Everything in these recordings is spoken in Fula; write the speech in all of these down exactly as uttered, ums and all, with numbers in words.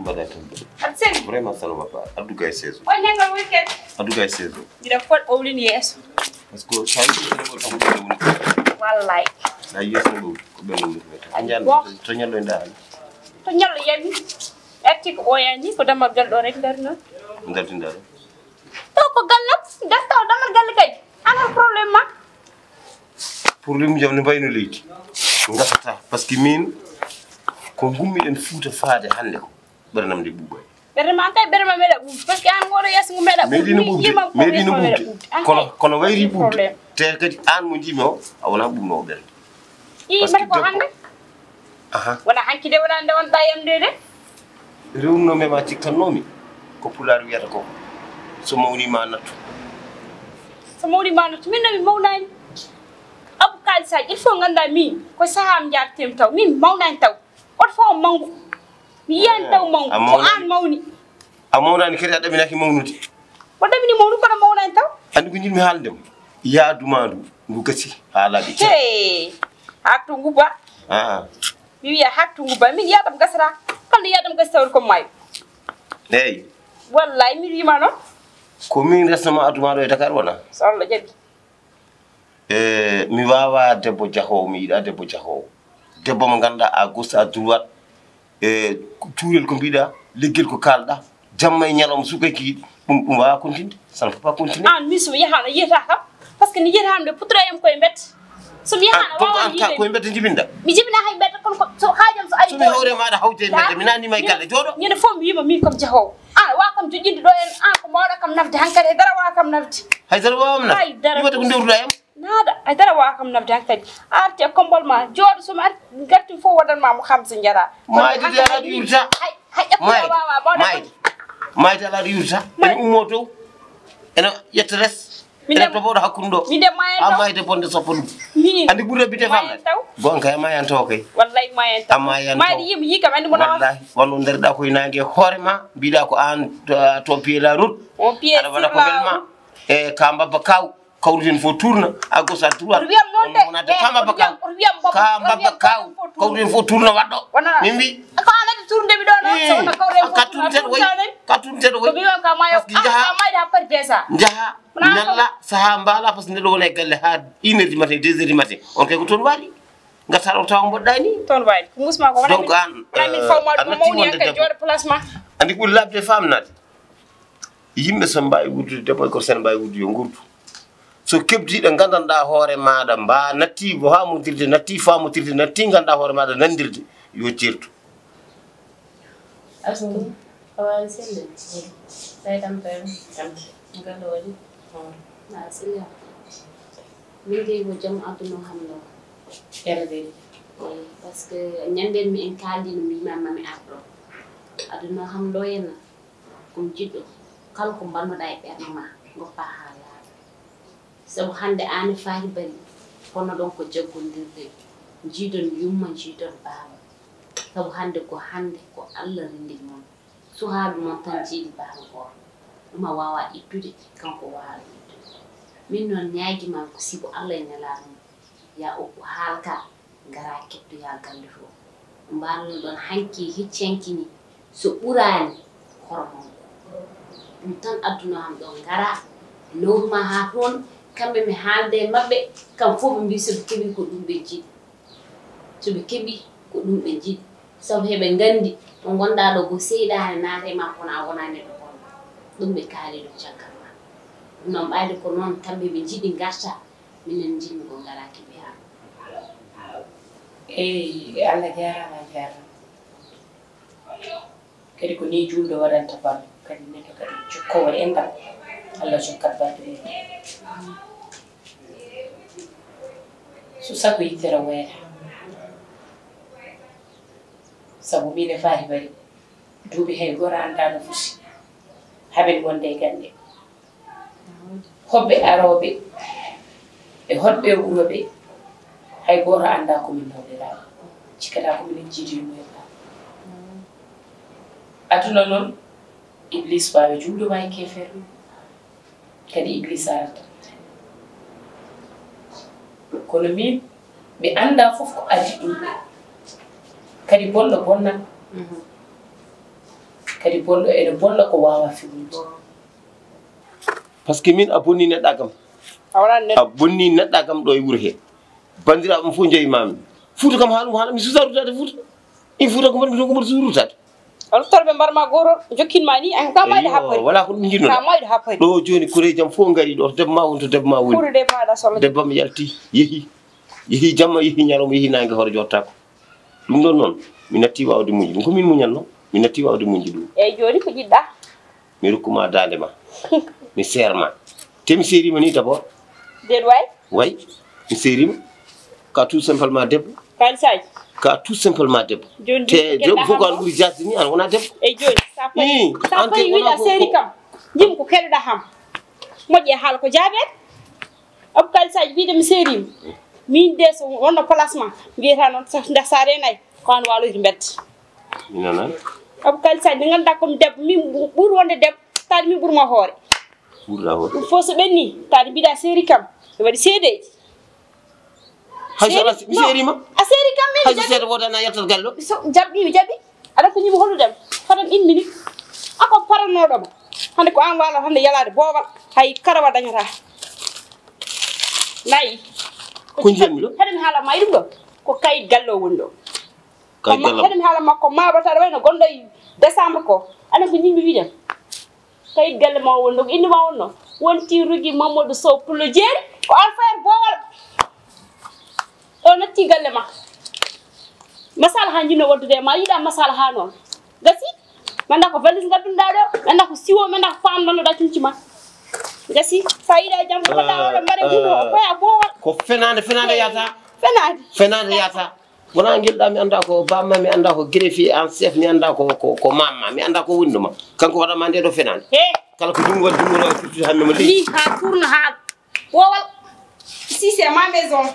Waɗa tan. Aɗa selli. Vraiment, ça ne va pas. Addu kay saison. Oy nengal weekend. Addu kay saison. Mbiɗa fot ɓowlin yeeso. Parce que ça y est, c'est bon, c'est bon. Wallay. Ça y est, c'est bon. Ko ɓen woni ko ɓeta. A njan to ñallo e ndaani. To ñallo yani. Arti ko ɓoyani ko dammal gal ɗo rek nder non. Ndarti ndar. To ko gallam. Garta o dammal gal kay. Ana problème ma. Problème jam ne mbayno leydi. Ngasata parce que min ko gummiɗen Fuuta faade hannde ko ɓernam nde ɓuuɓay. Ɓernam an kay ɓernam meɗa ɓuuɓde parce que an ngoɗo yeeso ngu meɗa ɓuuɓde. Meɗino ɓuuɓde. Meɗino ɓuuɓde. Kono kono wayri ɓuuɓde. Te kadi an mo jiimi o a wona ɓuuɓnoowo ɓernde. I mbaɗa ko hannde. Aha. Wona hanki de wona nde wonɗa yamde de. Rewnunomi ma cikkannoomi ko pulaar wiyata ko so mawni ma nattu. So mawni ma nattu min nomi mawnani. Abu kalisaji il faut ngannda min ko saha am jartem taw min mawnani taw. Oto fof manngu. Mi yiyani taw manngu ko an mawni. A mawnani kadi a ɗaminaki mawnude. Mo ɗamini mawnu kono mawnani taw. Andi ko jiɗmi haalde mo. Yaaduma ndu ndu gasi haa laaɓi. Hey. Haa to nguba. Ah. Mi wiya haa to nguba min yaadam gasata. Kala yaadam gasi tawde ko maayo. Eyi. Wallahi mi wiima noon. Ko min resnoma addu ma ɗo e Dakar wona. So Allah jaɓi. E mi wawa debbo jahoowo mi yiɗa debbo jahoowo. Debbo mo ganduɗa à gauche à droite. E cuurel ko mbiɗa, leggel ko kalɗa, jamma e ñalawma suka e kikiɗe, ɗum ɗum wawa continde, ça ne peut pas continuer. An min somi yahano yiyata kam, parce que mi yiyata hamde puttoro yam koye mbette. Somi yahano wawa yiide. Koye mbette jibinɗa? Mi jibina hay mbette kono ko so hajam so ari. Somi hoore maɗa hawte e mbette mi nani ma e galle jooɗo. Ñande fof mi wima min comme jahoowo. An wawa kam joƴƴinde ɗo en an ko mawɗa kam nafde hankadi haydara wawa kam nafde. Haydara wawam nafde? Haydara. Mi waɗa ko dewruɗa yam. Naada ay dara wawa kam nafde hankadi a arti e kombol ma jooɗo somi arti gartumi fof waɗanma mo hamsa jara mayde de alaa ɗo yurta hay ƴeppata wawa mayde mayde alaa ɗo yurta ene ummo to ene ƴetta res ene toɓoɗo hakkude ɗo ha mayde bonde soppa ɗum andi ɓurɗo bite fam gonka e mayantawo kay wallay mayantawo a mayantawo mayde yimo yi kam andi mo wallahi wonno ndereɗa koye nangue hoore ma mbiɗa ko an to pied la route aɗa waɗa ko welma e ka mbabba kaw kawriten fof tourna à gauche à droite on wonata ka mbabba kaw ka mbabba kaw kawriten fof tourna waɗɗo min mbi ko an addi tournde mi ɗo noon so wona kawren fof ka tournteɗo way ka tournteɗo way ko mi won ka mayo ka mayde ha pari déjà jaha nalla saha mbala parce que ndeɗo wona e galle ha une heure du matin deux heures du matin on kay ko toon waali gartaɗo tawa mboɗɗani toon waali ko musma ko wona donc an min faw mawɗo mo mawni en kay jooɗo place ma andi ɓuri labde famnade Yimɓe so mbaawi wuddude debbo e gorko, so en mbaawi wuddude yo ngurdu. So keɓdii ɗo nganndanɗaa hoore maaɗa, mbaa nattii faamondirde, nattii faamondirde, nattii nganndanɗaa hoore maaɗa nanndirde, yo ceertu. Astu, a waawi selde? Tawi kam tawi kam. Ngal waɗi hoore. A sella. Min de ko jam aduna o hamno. Yalla de. Eyi, parce que ñande mi en kaaldi no mbima mami arɗo. Aduna o hamno henna. Ko mi jiɗɗo kala ko mbannoɗaa e ɓernde maa ngoppaa haa laaɓa. Sabu hannde aan e Faari Bari ponnoɗon ko jaggondirde, njiidon yumma njiidon baaba. Sabu hannde ko hannde ko Alla renndini mon. Suhaaɓe mon tan njiidi baaba gooto. Ɗum a waawaa ittude, kanko waawaa ɗum ittude. Miin noon ñaagii maa ko sibu Alla e Nelaaɗo mum, yaa okku haal kaa. Ngaraa kettoyaa galle to. Mbaalono ɗon hanki hecci hanki nii so ɓuraani hormonko. Ɗum tan addunoo am ɗoo ngaraa nawrumaa haa toon kamɓe mi haalda e maɓɓe kam fof ɓe mbii so ɓe keɓii ko ɗum ɓe njiɗi. So ɓe keɓii ko ɗum ɓe njiɗi sabu heɓe nganndi ɗo ngonɗaa ɗoo ko seyɗaane naata e maa kono a wonaa neɗɗo bonɗo. Ɗum ɓe kaali ɗum caggal maa. Ɗum noon ɓayde ko noon kamɓe ɓe njiɗi ngarta. Minen njiɗmi ko ngaraaki ɓe am. Eey, Allah jaaraama a jaaraama. Kadi ko nii juulɗo waɗanta balɗo, kadi neɗɗo kadi jokkoowo enɗam, Allah jokkat balɗe mum. So sago yittere woyata. Sabu miin e Faati Bari, duuɓi hay gooto anndaa no foti, haɓen wonde e gannde. Hoɓɓe arooɓe e hoɗɓe wuro ɓe, hay gooto anndaa ko min nawliraa. Cikkataa ko minen njiidi yumma e baaba. Aduna noon, Ibliis waawi juulɗo, waawi keefeero. Kadi Ibliis arata. Kono miin, mi anndaa fof ko adii ɗum ɗoo. Kadi bonɗo bonnat. Kadi bonɗo ene bonna ko waawaa fewnude. Par ce que min a bonni neɗɗaakam. A waɗaani neɗɗo. A bonni neɗɗaakam ɗo e wuro he. Banndiraaɓe am fof njeyi maami. Fuuta kam haalum haala mi suusa rutaade Fuuta. In Fuuta ko mbaɗmi toon ko mbaɗa suusa rutaade. Ruttorɓe mbar ma gooto jokkin ma ni an ka mayde ha pari. Wala ko ɗum jinnoɗa. Ka mayde ha pari. Ɗo jooni koreeji am fof ngari ɗo to debbo ma woni to debbo ma woni. Kuurude paɗa solo. Debbo am yalti yehi. Yehi jamma yehi ñalawma yehi naange hoore jottaako. Ɗum ɗon noon mi natti waawde muñde ɗum ko min muñatno mi natti waawde muñde ɗum. Eyyi jooni ko jiɗɗa? Mi rokkuma daande ma. Mi seer ma. Te mi seerima ni d'abord. Deet way. Way mi seerima. Ka tout simplement debbo. Kalisaji. Ka tout simplement debbo. Jooni te debbo fof ko an ɓuri jasde ni an wona debbo. Eyyi jooni sa fayi sa fayi wiɗa seeri kam. Jim ko keɗoɗa ham. Moƴƴi e haala ko jaabeede. Abou Kalisaji wiide mi seerima. Min de so wonno place ma mbiyata noon nda sa reenay ko an waloyde mbedda. Mi nana. Abou Kalisaji nde ngannduɗa komi debbo min ɓuri wonde debbo taade min ɓurma hoore. Ɓurɗa hoore. Ɗum fof so ɓenni taade mbiɗa seeri kam mi waɗi seedeji. Hay so ala mi seerima. A seeri kam min. Hay so seeɗa wodana yaltat gallo. So jaɓɓi mi jaɓi. Aɗa ko ñiɓi hollude am hoɗon immini. Ako parannoɗoma. Hande ko an wala hande yalade boowal hay karawa dañata. Nayi. Ko jiyatmi ɗo? Haɗen haala ma ɗum ɗo. Ko kayit galle o woni ɗo. Kayit galle. Haɗen haala makko mabata aɗa wayno gonɗo e décembre ko. Aɗa ko ñiɓi wiɗen. Kayit galle ma o wonno ko inde ma wonno wonti rugi mamadou sow pullo jeeri ko an fayat boowal. Ɗo natti galle ma. Masala ha jinno waddude ma yiɗa masala ha noon. Gasi. Manda ko valise gadduɗa ɗo manda ko siwo manda ko fam nanoɗa cunci ma. Gasi. Sa yiɗa jam ko da wala mbaɗe gudo o koya boowal. Ko fenade fenade yata. Fenade. Fenade yata. Wona gelɗa mi anda ko bamma mi anda ko greffier en chef mi anda ko ko ko mamma mi anda ko woni ɗuma. Kanko waɗama nde ɗo fenade. Kala ko jungo waɗi jungo waɗi firtude hamme mo leydi. Ni ha tourne ha boowal. Ici c'est ma maison.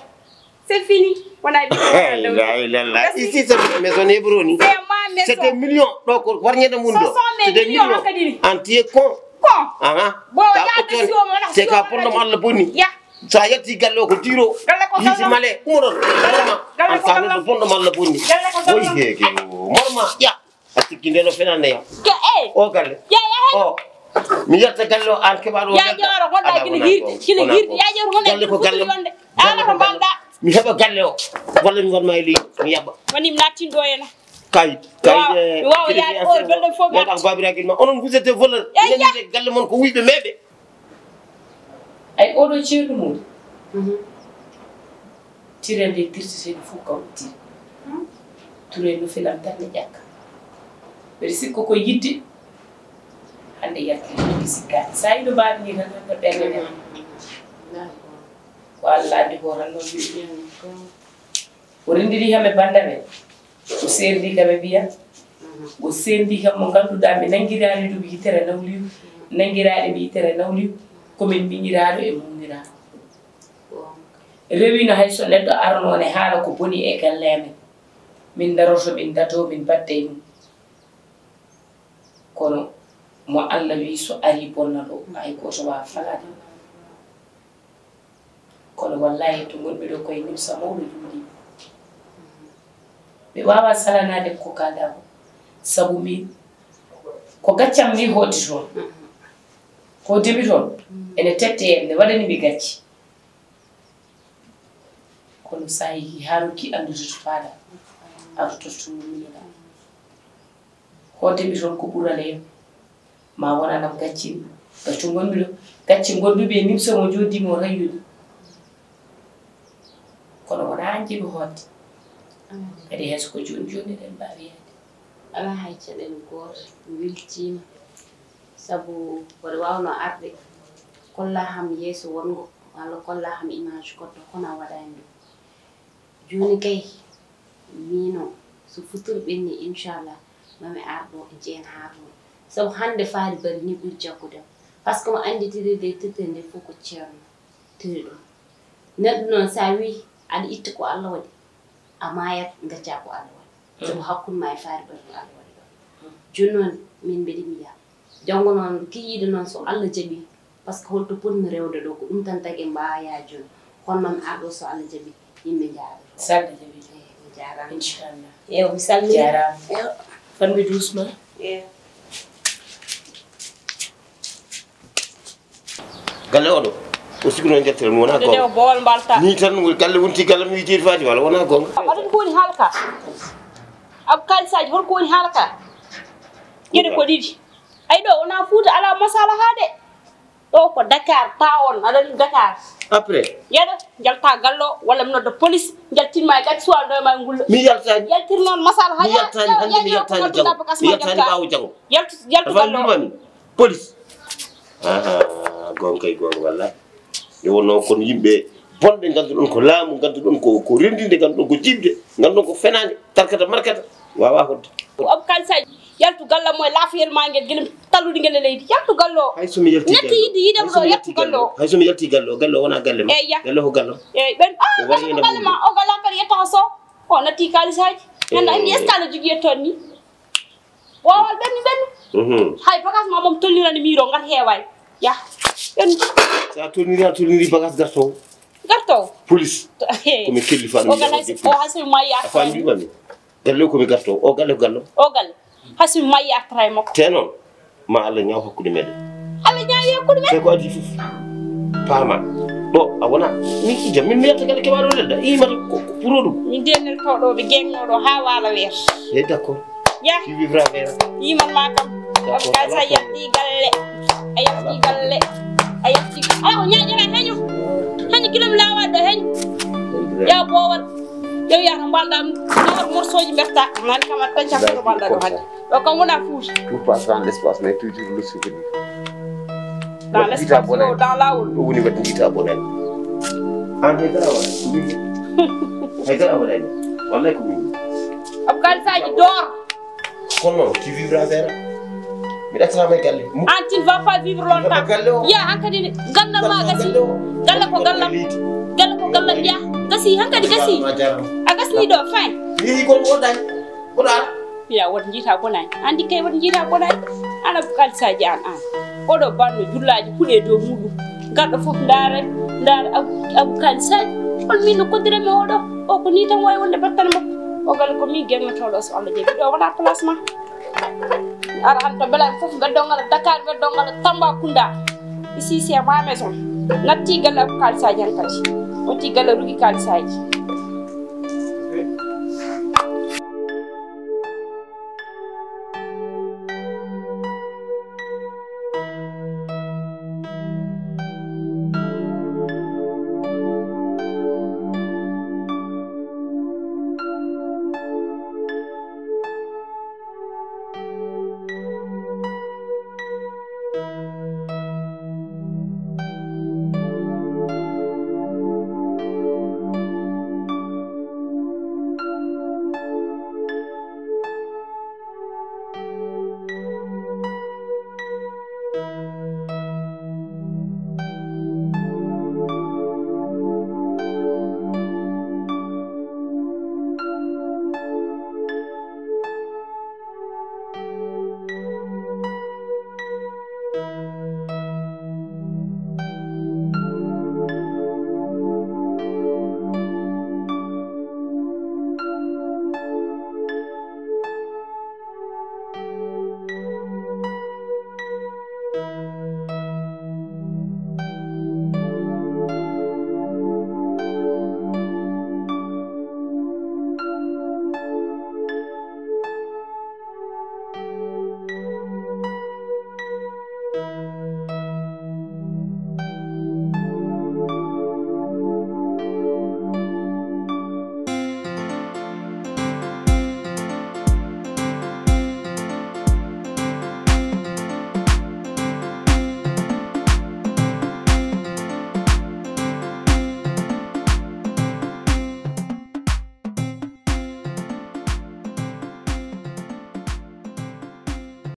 C'est fini. Wona la ilaha illallah. Ici c'est ma maison Hébroni. C'est ma maison. C'est des millions. Ɗo ko warñede mum ɗo. C'est des millions. Entier con. Con. Aha. Boowal yaade siwo mo. C'est ka bonno mo Allah bonni. Ya. Sa yalti galle o ko diro. Yiiti male umoɗon. Galle ma an sa neɗɗo bonɗo malla bonni. Oy heege morma ya. A sikki nde no fenande ya. O galle o mi yalta galle o an keɓaɗo ya. Ƴewro gonɗa kino hirde kino hirde ya ƴewro gonɗa galle ko galle. Ala ko mbalɗa. Mi heɓa galle o walla mi wonma e leydi mi yaɓɓa. Woni mi nattinɗo ena. Kay kay mi wawa yaade o belɗo fof mi waɗa ko babiraguel ma onon vous êtes voleur. Nande galle mon ko wuyɓe meɓe. Ay oɗo ceerno mum. Tire nde tirtete ɗum fof kawɗo tire. Ture no filam tan ne ƴakka. Mbeɗa sikko ko yidde hande yaltiri ɗum sikkaani sa yiɗo mbaɗi ni tan hande ɓernde nden. Ko allah addi ko tan noon wiɗi. O renndiri kam e bannda ɓe. O seerdi kam e mbiya o seerdi kam mo ngannduɗaa mi nanngiraani ɗum yitere nawliw nanngiraani mi yitere nawliw ko min miñiraaɗo e muñiraaɗo. Rewino hay so neɗɗo arano ne haala ko boni e galle amen min daroto min dato min mbatta e mum. Kono mo allah wi so ari bonna ɗo hay gooto waawa falaade. Kono wallahi to ngonmi ɗo koye nimsa mawɗo juuɗi. Mi wawa salanaade ko kalɗa ko sabu min ko gaccam ni hooti toon. Ko demi toon ene tette en ne waɗani mi gacci. Kono sa yehi ha rokki anndude to faaɗa a ruttoto to wummiɗoɗa. Hoodemi toon ko ɓurale en ma wonanam gaccin gaccu gonmi ɗo gacci gonɗuɓe e nimso mo joddi mo rayyude. Kono wona an jiɗu hoodde kadi hay soko joni joni eɗen mbawi yaade. Ala hay caɗel goto mi weltima sabu mboɗo wawno arde kolla ham yeeso wongo walla kolla ham image goɗɗo kono a waɗani ɗum. Jooni kay miino so futuro ɓenni inchallah mami ar ɗo jeen haa toon sabu hannde faari bari ni ɓuri jaggude am par ce que mo anndi tirirde e tirde nde fof ko ceerno tiri ɗum. Neɗɗo noon so a wii aɗa itta ko allah waɗi a maayat ngacca ko allah waɗi sabu hakkunde ma e faari bari ko allah waɗi ɗo. Jooni noon min mbeɗi mbiya janngo noon kiyiiɗo noon so allah jaɓi par ce que holto potmi rewde ɗo ko ɗum tan tagi en mbaawa yaade jooni kono noon arɗo so allah jaɓi yimɓe njaara. So allah jaɓi mi jaaraama inchallah. Eyo mi salmini jaaraama. Fanmi duusma. Eyo. Galle oɗo. O sikkuno e nder tel, mi wona Nde goonga. O boowal mbalta. Ni tan woni galle wonti galle mi jeeri faati wala wona goonga. Aɗa ko woni haala ka? Ab kalisaaji, hol ko woni haala ka? Geɗe ko ɗiɗi. Ay ɗo wona Fuuta ala masala haa de. Ɗo ko Dakar, ta on, aɗa anndi Dakar. Après? Yeɗo, njalta gallo, walla mi nodda police, njaltinma e gati suwa ɗo ma e ngullo. Mi yaltani. Yaltir noon masala haa. Mi yaltani, hannde mi yaltani janngo. Mi yaltani ɓaawo janngo. Yaltu, yaltu gallo. Police. Aha, goonga e goonga, wallahi. Nde wonnoo kono yimɓe bonɓe ngannduɗon ko laamu, ngannduɗon ko, ko renndinde, ngannduɗon ko jiɓde, ngannduɗon ko fenaande, tarkata markata, waawaa hoɗde. Ko Abou Kane Sadio, yaltu gallam mo e laafiyel maa ngel, gila tallude ngel e leydi. Yaltu gallo o. Hay so mi yalti Netti gallo. Yidde, yidde Hay so mi ɗo, yalti yaltu gallo o. Hay so mi yalti gallo, gallo wona galle ma. Eey, yah. Gallo ko gallo. Eey, ɓen, ah, Ko wari ɓen ko ene galle ma, o gala kadi yetta so. O natti kaalisaaji. Hannde anndi Eey. Est-ce que aɗa jogii yettoon ni? Waawal ɓenni ɓenni. Mhm. Hay bagage ma mom tolnirani miiro ngal heeway. Yah. Ɓenni. Sa tolniri a tolniri bagage garto. Garto. Police. Ko mi kelli fa ɗum O gala yawa de o police. Hay so mi mayi a A faami ɗum ami. Galle ko mi garto. O galle ko galle. O galle. Hay so mi mayi a tray makko. Te noon. Ma Allah ñaaw hakkunde meɗen. Allah ñaawi hakkunde meɗen. Te ko adii fof. Paama. Ɗo a wona. Min ija min mi yalta galle keɓaɗo lelda. Imata ko ko pour ɗum. Min de neltoɗo ɓe geŋnoɗo ha wala weer. Eh d'accord. Ya. Tu vivras bien. Yiman ma kam. D'accord. Abou Kane Sadio yalti galle. A yalti galle. A yalti. Ala ko ñaaƴana heño. Heño kilo mi lawa ɗo heño. Ya bowal. Yow ya no mbalda nawar morsoji berta. Nan kam a tan cakko no mbalda ɗo hande. Ɗo kam wona Fuuta. Tout passe dans l'espace, mais toujours le souvenir. Dans Waɗi l'espace, jiita bonani. Yo, dans lawol. Ɗo woni waɗi jiita bonani. An hay dara waɗani. Hay dara waɗani. Wallahi ko min. Abou Kane Sadio door. Kono noon, tu vivras bien. Mi ɗaccata ma e galle. Mu- An, tu ne vas pas vivre longtemps. Galle o. Ya, an kadi gandal ma gasi. Galle o. Galle ko gallam. Galle ko gallam, ya. Gasi, hankadi gasi. Ma jarama. A gasni ɗo, fin. Yehi kon woɗɗani. Woɗɗa. Ya, woto jiita bonani. Andi kay woto jiita bonani. An Abou Kane Sadio an, an. Oɗo banno jullaji puɗe dow muɗum. Garɗo fof ndaare, ndaare Abou, Abou Kane Sadio. Hol min no koddire mi oɗo? O ko ni tan wawi wonde battane makko. O galle ko min geŋnotoɗo so Allah jaɓi. Ɗo wona place ma. Mi ara han to Belal fof, mbeddongal Dakar, mbeddongal Tambacounda. Ici, c'est ma maison. Natti galle Abou Kane Sadio han kadi. Wonti galle Rougui Kane Sadio.